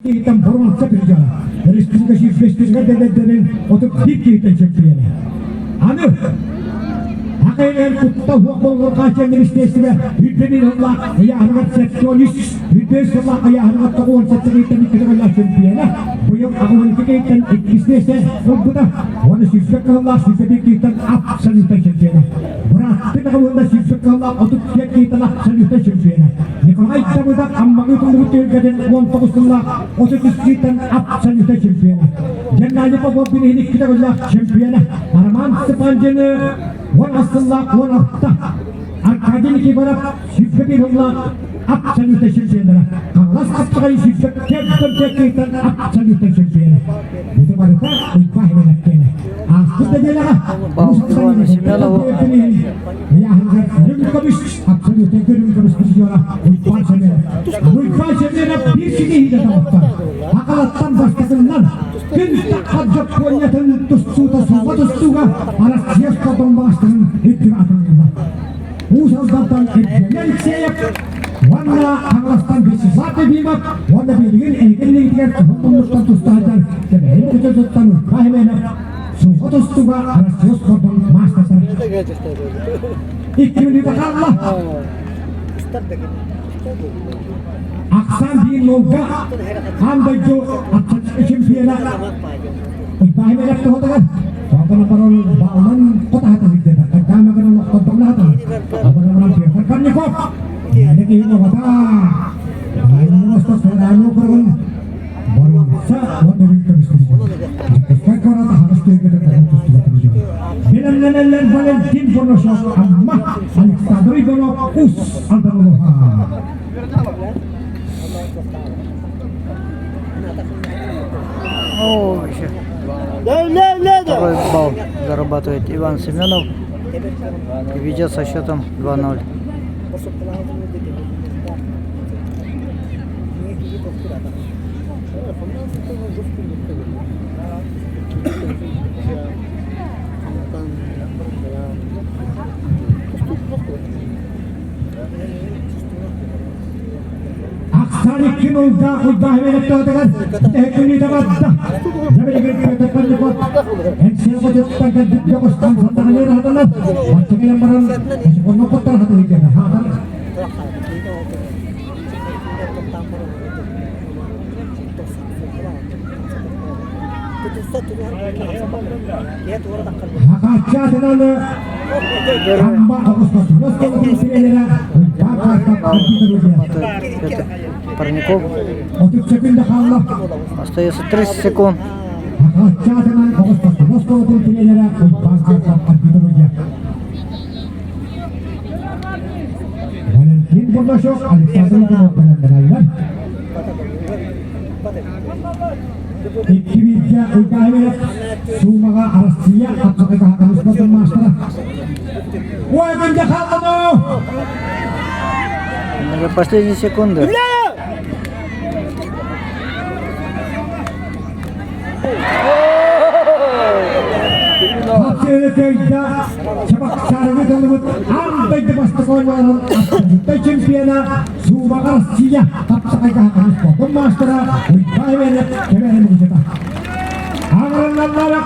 Киһиттэн боруонса призера, республика сүүрбэстэригэр дэлэдэрин 31 киһиттэн чемпиона. Аны Акайынан кутта суох боллор хааччан министерство үрдэмин сыллаах ыйааһыныгар 73, үрдүн сыллаах ыйааһыныгар 97 киһиттэн икки төгүллээх чемпиона, быйыл 82 киһиттэн иккис миэстэ ылбыта, уонна сүүрбэ кыһыллаах 21 киһиттэн абсолютнай чемпиона. Бырааттыы наҕылында сүүрбэ кыһыллаах 34 киһиттэн абсолютнай чемпиона. Николай Давыдов Аммаҕыы туллубут түһүлгэтин 19 сыллаах 33 киһиттэн абсолютнай чемпиона. Геннадий Попов билигин икки төгүллээх чемпиона. Роман Степанжины 10 сыллаах 16. Аркадий Никифоров 21 сыллаах абсолютнай чемпионнара. Хаҥалас Хапсаҕай сүүрбэ киһиттэн абсолютнай чемпиона. Ити барыта Уйбаа Химэнэккиэнэ. Ааспыт нэдиэлэҕэ Балл Ивану Семенову. Үрүҥ көмүс абсолютнай үрүҥ көмүс призера Уйбаан Семенов. Уйбаан Семенов биир ситиһиитэ таҕыста. Акалаттан бастакыннан күн тахха Дьоппуонньатын тустуута суоҕа тустууга Арассыйа спордун маастарын үрдүк атыллыла. Уус Алдантан Евгений Алексеев уонна Хаҥаластан Вячеслав Ефимов уонна билигин эһиги илиитигэр кыһыл муннуктан туста сылдьар Кэбэһин Кучутуттан Уйбаан Семенов суоҕа тустууга Арассыйа спордун маастара. Икки мүнүүтэ хаалла. Ахсаан биир нолга аан дойду чемпиона Уйбаан Семенов туһатыгар Онтон баран баалан хотаһата сылдьар. Кайдаама гынан охтордоҥнаата. Абанаман Петр Корняков. Эне киһи бабата. Айыммастар Сарану көргөн боруонса уонна үрүҥ көмүс Дьокуускай куорат аһаҕас түһүлгэтэ тоҕо тустубат Бэлэмнэнэллэр Валентин Боношов Амма Александр Иванов Ус Алдан О, еще. Второй балл зарабатывает Иван Семенов и ведет со счетом 2-0. Ахсаан икки нолдаах Уйбаан Семеновтаатыгар тэһэккүнүүтэ барда. Дьэбилигин Петр Корняков Энсиэ хотуттан кэлбит дьоҕустан сатаҕалыыр аһаталар. Бачча кэлэн баран онно куттар хатыһыйдыга хаатар. Хакаччаатынан Амма оҕустатыгас толотун сирэлэрэ Уйбаан Карпов Петр Парников. 30 секунда хаалла. Остается 30 секунд. Хакаччаатынан оҕустатыгас толотун сирэлэрэ Уйбаан Карпов Валентин Бурнашов, Александр Иванов бэлэмнэнэллэр. Икки бииргэ Уйбаевич Суумаҕа Арассыыйа хапсаҕайга хатаныспатын маастара. Ой, күндэ хааллану! Уже последние секунды. Хапсыыры Чабаксарыгы тылыбыт аан дойду бастакы оонньууларын абсолютнай чемпиона Суумаҕа Россия хапсаҕайга хатаныспатын маастара Уйбаан Иванов кэмэрин музыка. Аҥарыллаллара